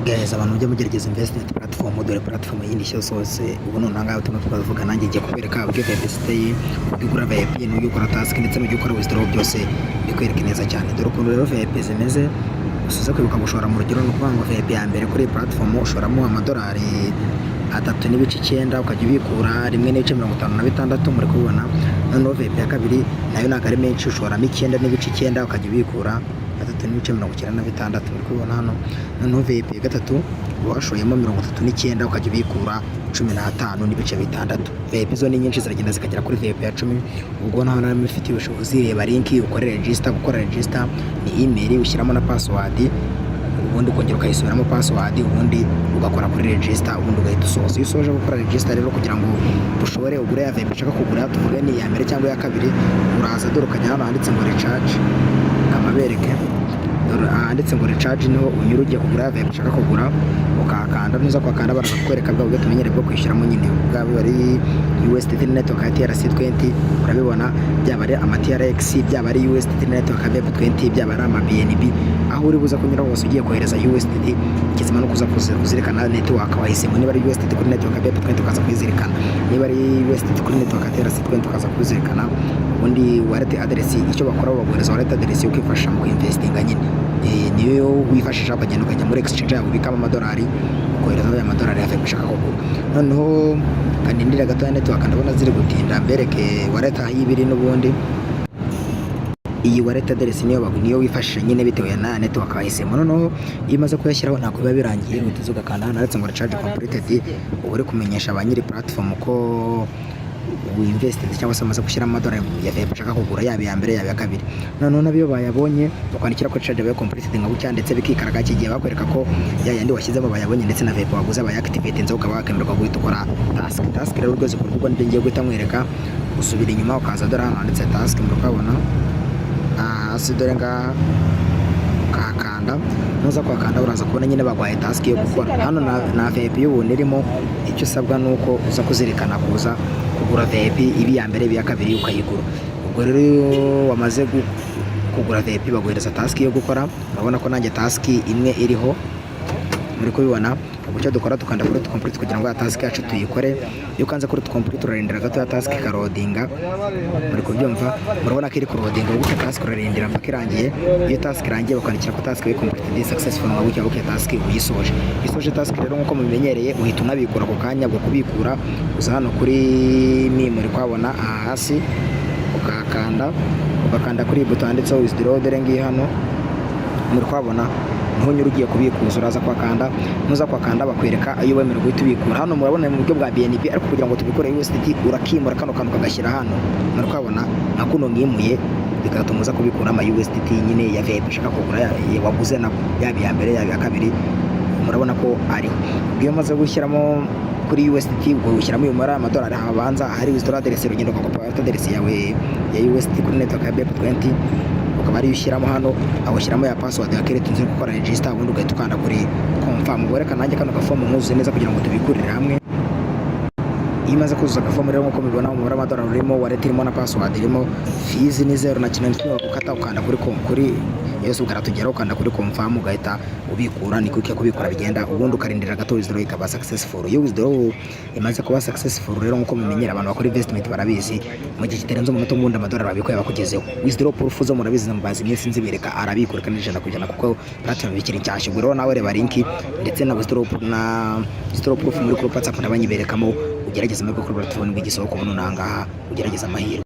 Guys, abantu mujye mugerageza investment platform. Dore platform yindi nshya zose ubu none ngaha turimo twavuga. Nanjye ngiye kukwereka uburyo VIP ziteye, uburyo ugura VIP n'uburyo ukora task, ndetse n'uburyo ukora withdraw, byose bikwereka neza cyane. Dore ukuntu rero VIP zimeze. Usuze kwibuka gushora mu rugero, ni ukuvuga ngo VIP ya mbere kuri iyi platform ushoramo amadolari 3.9, ukajya ubikura 1.56, muri kubibona. Noneho VIP ya kabiri nayo ntabwo ari menshi, ushoramo 9.9, ukajya ubikura 3.96, muri kubibona hano. Noneho VIP ya gatatu uba washoyemo 39, ukajya ubikura 15.6. VIP zo ni nyinshi, ziragenda zikagera kuri VIP ya 10. Ubwo naho nawe ufitiye ubushobozi, reba link ukore register. Gukora register ni email ushyiramo na password, ubundi ukongera ukayisubiramo password, ubundi ugakora kuri register, ubundi ugahita usoza. Iyo usoje gukora register rero, kugira ngo ushobore ugure ya VIP ushaka kugura, tuvuge ni iya mbere cyangwa iya kabiri, uraza dore ukajya hano handitse ngo recharge. Kamabereke, dore ahanditse ngo recharge niho unyura ugiye kugura ya VIP ushaka kugura, ukahakanda. Nuza kuhakanda, baraza kukwereka bwa buryo tumenyereye bwo kwishyuramo nyine, bwaba ari USDT network ya TRC20, urabibona, byaba ari ama TRX, byaba ari USDT network ya BEP20, byaba ari ama BNB, aho uri buza kunyura hose ugiye kohereza USDT. Kizima no kuza kuzirikana network wahisemo. Niba ari USDT kuri network ya BEP20, ukaza kuyizirikana. Niba ari USDT kuri network ya TRC20, ukaza kuyizirikana. Ubundi wallet address, icyo bakora baguhereza wallet address yo kwifashisha mu investinga nyine. Niyo wifashisha ukagenda ukajya muri exchange yawe ubikamo amadolari, ukohereza ya madolari ya VIP ushaka kugura. Noneho kanindira gatoya, network ndabona ziri gutinda, mbereke wallet aho iba iri. N'ubundi iyi wallet address niyo wifashisha nyine bitewe na network wahisemo. Noneho iyo umaze kuyashyiraho, ntabwo biba birangiye, uhita uza ugakanda hano handitse ngo recharge completed. Uba uri kumenyesha ba nyiri platform ko winvested cyangwa se umaze gushyiramo amadolari ya VIP ushaka kugura, yaba iya mbere, yaba iya kabiri. Noneho nabyo bayabonye, bakwandikira ko recharge yabaye completed nka gutya, ndetse bikikaraga iki gihe bakwereka ko ya yandi washyizemo bayabonye, ndetse na VIP waguze bayactivate, nzo ukaba wakemererwa guhita ukora task. Task rero urwego zikorwa, ubwo nibyo ngiye guhita nkwereka. Usubira inyuma ukaza, dore hano handitse task, muri kuhabona aha hasi, dore ngaha, ukahakanda. Nuza kuhakanda, uraza kubona nyine baguhaye task yo gukora hano na VIP y'ubuntu irimo. Icyo usabwa ni uko uza kuzirikana kuza kugura VIP, ibi iya mbere, ibi iya kabiri, ukayigura. Ubwo rero iyo wamaze kugura VIP, baguhereza task yo gukora. Urabona ko nanjye task imwe iriho, muri kubibona. Ubwo icyo dukora, tukanda kuri complete kugira ngo ya task yacu tuyikore. Iyo ukanze kuri complete, urarindira gato ya task ikaloadinga. Muri kubyumva, murabona ko iri kuloadinga. Ubwo task urarindira mpaka irangiye. Iyo task irangiye, bakwandikira ko task iri completed successful, nka gutya gutya, task uyisoje. Iyo usoje task rero, nk'uko mubimenyereye, uhita unabikura ako kanya. Ubwo kubikura, uza hano kuri mi, muri kuhabona aha hasi, ukahakanda, ugakanda kuri iyi buto handitseho withdraw. Dore ngiyi hano, muri kuhabona, ntunyura ugiye kubikuza, uraza kuhakanda. Nuza kuhakanda, bakwereka ayo wemerewe guhita ubikura. Hano murabona mu buryo bwa BNB, ariko kugira ngo tubikore USDT, urakimura kano kantu kagashyira hano, muri kuhabona nka kuno ngimuye, bigatuma uza kubikura ama USDT nyine ya VIP ushaka kugura, waguze nako, yaba iya mbere, yaba iya kabiri, murabona ko ariho. Ubwo iyo umaze gushyiramo kuri USDT, ubwo ushyiramo uyu mubare amadolari habanza hari withdraw address, urugendo ugakopa wallet address yawe ya USDT kuri network ya BEP20, ukaba ariyo ushyiramo hano, aho ushyiramo ya password ya credit nzi gukora register, ubundi ugahita ukanda kuri confirm. Ubwo reka nanjye kano gafomu nkuzuze neza kugira ngo tubikurire hamwe. Iyo umaze kuzuza agafomu rero, nk'uko mubibona, umubare w'amadolari urimo, wallet irimo na password irimo, fees ni zero na kimwe kimwe gukata. Ukanda kuri yose, ukaratugeraho, ukanda kuri confirm, ugahita ubikura. Ni kuko kubikura bigenda, ubundi ukarindira gato, withdraw ikaba successful. Iyo withdraw imaze kuba successful rero, nk'uko mumenyera, abantu bakora investment barabizi, mu gihe kitarenze umunota ubundi amadolari babikuye bakugezeho. Withdraw proof zo murabizi, mbazi iminsi nzibereka, arabikura kandi 100%, kuko platform bikiri nshyashya. Ubwo rero nawe reba link ndetse na withdraw proof muri group WhatsApp ndabanyiberekamo. Ugerageze amahirwe kuri platform bw'igisohoka, ubundi unangaha ugerageze amahirwe.